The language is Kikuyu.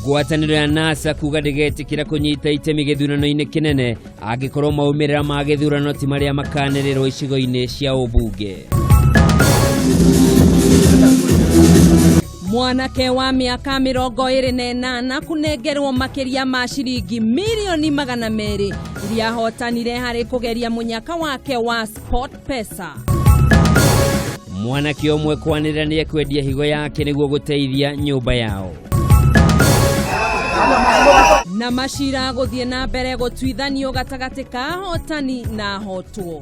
Ngwatanĩro ya NASA kuga ndĩgetĩkĩra kũnyita itemi gĩthurano-inĩ kĩnene angĩkorwo maumĩrĩra ma gĩthurano ti marĩa makanĩrĩrwo icigo-inĩ cia ũmbunge. Mwanake wa mĩaka 28 kũnengerwo makĩria ma ciringi mirioni 200 iria ahotanire harĩ kũgeria mũnyaka wake wa Sport Pesa. Mwanake ũmwe kwanĩrĩra nĩ ekwendia higo yake nĩguo gũteithia nyũmba yao. Na macira gũthiĩ na mbere gũtuithanio gatagatĩ ka ahotani na ahotwo.